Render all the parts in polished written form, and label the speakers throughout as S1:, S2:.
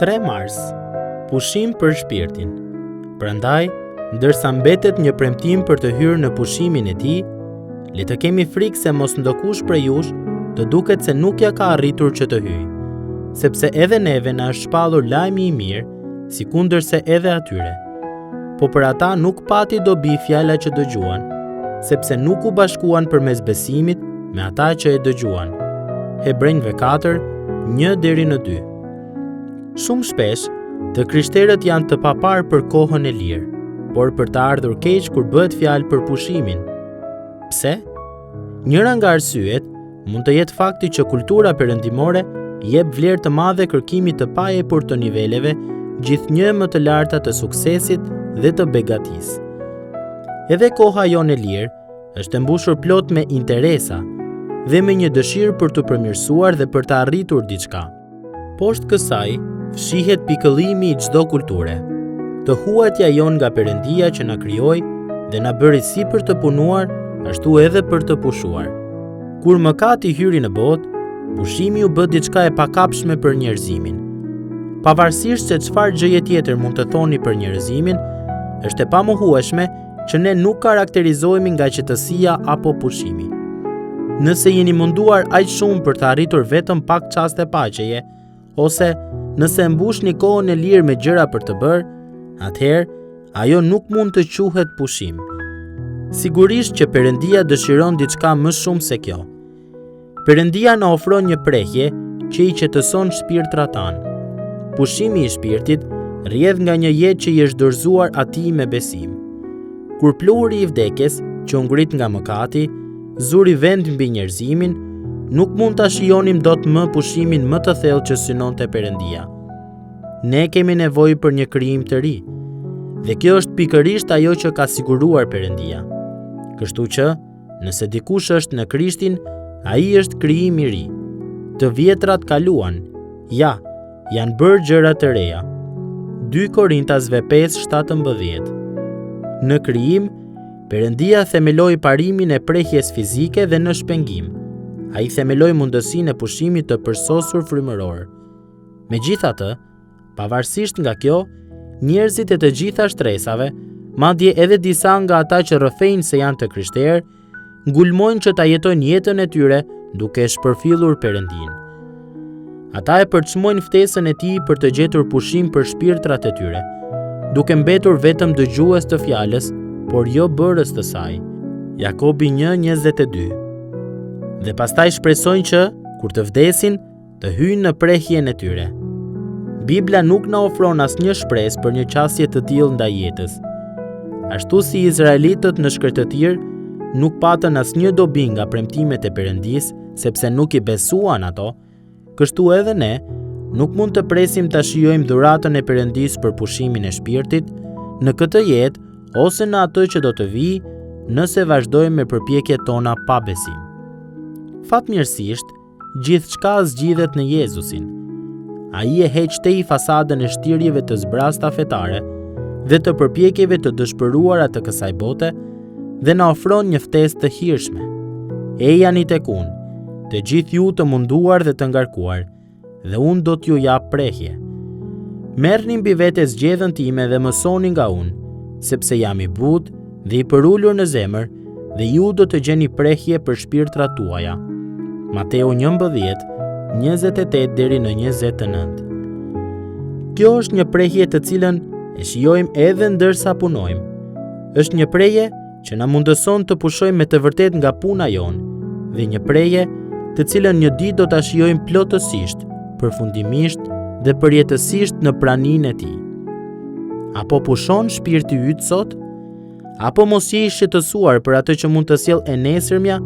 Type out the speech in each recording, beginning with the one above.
S1: 3 mars. Pushim për shpirtin. Prandaj, ndërsa mbetet një premtim për të hyrë në pushimin e tij, le të kemi frikë se mos ndokush prej jush të duket se nuk ia ka arritur që të hyjë, sepse edhe neve na është shpallur lajmi i mirë, sikundërse edhe atyre. Po për ata nuk pati dobi fjala që dëgjuan, sepse nuk u bashkuan përmes besimit me ata që e dëgjuan. Hebrenjve 4, 1 deri në 2. Shumë shpesh, të krishterët janë të paparë për kohën e lirë, por për të ardhur keq kur bëhet fjalë për pushimin. Pse? Njëra nga arsyet mund të jetë fakti që kultura perëndimore i jep vlerë të madhe kërkimit të paepur të niveleve gjithnjë më të larta të suksesit dhe të begatisë. Edhe koha jonë e lirë është e mbushur plot me interesa dhe me një dëshirë për t'u përmirësuar dhe për të arritur diçka. Poshtë kësaj fshihet pikëllimi i çdo kulture. Të huatja jonë nga Perëndia që na krijoi dhe na bëri si për të punuar, ashtu edhe për të pushuar. Kur mëkati hyri në botë, pushimi u bë diçka e pakapshme për njerëzimin. Pavarësisht se çfarë gjëje tjetër mund të thoni për njerëzimin, është e pamohueshme që ne nuk karakterizohemi nga qetësia apo pushimi. Nëse jeni munduar aq shumë për të arritur vetëm pak çaste paqeje, ose nëse e mbushni kohën e lirë me gjëra për të bërë, atëherë ajo nuk mund të quhet pushim. Sigurisht që Perëndia dëshiron diçka më shumë se kjo. Perëndia na ofron një prehje që i qetëson shpirtrat tanë. Pushimi i shpirtit rrjedh nga një jetë që i është dorëzuar atij me besim. Kur pluhuri i vdekjes, që u ngrit nga mëkati, zuri vend mbi njerëzimin, nuk mund ta shijonim dot më pushimin më të thellë që synonte Perëndia. Ne kemi nevojë për një krijim të ri. Dhe kjo është pikërisht ajo që ka siguruar Perëndia. Kështu që, Nëse dikush është në Krishtin, ai është krijim i ri. Të vjetrat kaluan, ja, janë bërë gjëra të reja. 2 Korintasve 5:17 Në krijim, Perëndia themeloi parimin e prehjes fizike dhe në shpengim. Ai themeloi mundësinë e pushimit të përsosur frymëror. Megjithatë, Pavarësisht nga kjo, njerëzit e të gjitha shtresave, madje edhe disa nga ata që rrëfejnë se janë të krishterë, ngulmojnë që ta jetojnë jetën e tyre duke shpërfillur Perëndinë. Ata e përçmojnë ftesën e tij për të gjetur pushim për shpirtrat e tyre, duke mbetur vetëm dëgjues të fjalës, por jo bërës të saj. Jakobi 1:22. Dhe pastaj shpresojnë që kur të vdesin, të hyjnë në prehjen e tyre. Bibla nuk na ofron asnjë shpresë për një qasje të tillë ndaj jetës. Ashtu si izraelitët në shkretëtirë nuk patën asnjë dobi nga premtimet e Perëndisë, sepse nuk i besuan ato, kështu edhe ne nuk mund të presim ta shijojmë dhuratën e Perëndisë për pushimin e shpirtit në këtë jetë ose në atë që do të vijë nëse vazhdojmë me përpjekjet tona pa besim. Fatmirësisht, Gjithçka zgjidhet në Jezusin. Ai e heq tej fasadën e shtirjeve të zbrazëta fetare dhe të përpjekjeve të dëshpëruara të kësaj bote dhe na ofron një ftesë të hirshme. Ejani tek unë, të gjithë ju të munduar dhe të ngarkuar, dhe unë do t'ju jap prehje. Merrni mbi vete sgjedhën time dhe mësoni nga unë, sepse jam i butë dhe i përulur në zemër dhe ju do të gjeni prehje për shpirtrat tuaja. Mateu 11, 28 deri në 29. Kjo është një prehje të cilën e shijojmë edhe ndërsa punojmë. Është një prehje që na mundëson të pushojmë me të vërtetë nga puna jonë dhe një prehje të cilën një ditë do ta shijojmë plotësisht, përfundimisht dhe përjetësisht në praninë e tij. A po pushon shpirti yt sot? Apo mos je i shqetësuar për atë që mund të sjellë e nesërmja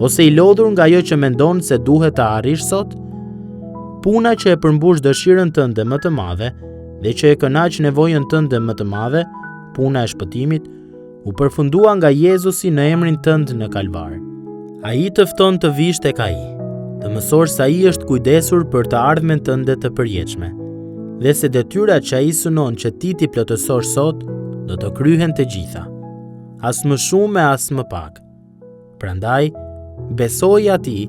S1: ose i lodhur nga ajo që mendon se duhet të arrish sot? Puna që e përmbush dëshirën tënde më të madhe dhe që e kënaq nevojën tënde më të madhe, puna e shpëtimit, u përfundua nga Jezusi në emrin tënd në Kalvar. Ai të fton të vish tek ai, të mësosh se ai është kujdesur për të ardhmen tënde të përjetshme, dhe se detyrat që ai synon që ti t'i plotësosh sot, do të kryhen të gjitha, as më shumë e as më pak. Prandaj, besoji atij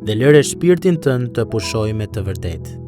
S1: dhe lëre shpirtin tënd të pushojë me të vërtetë.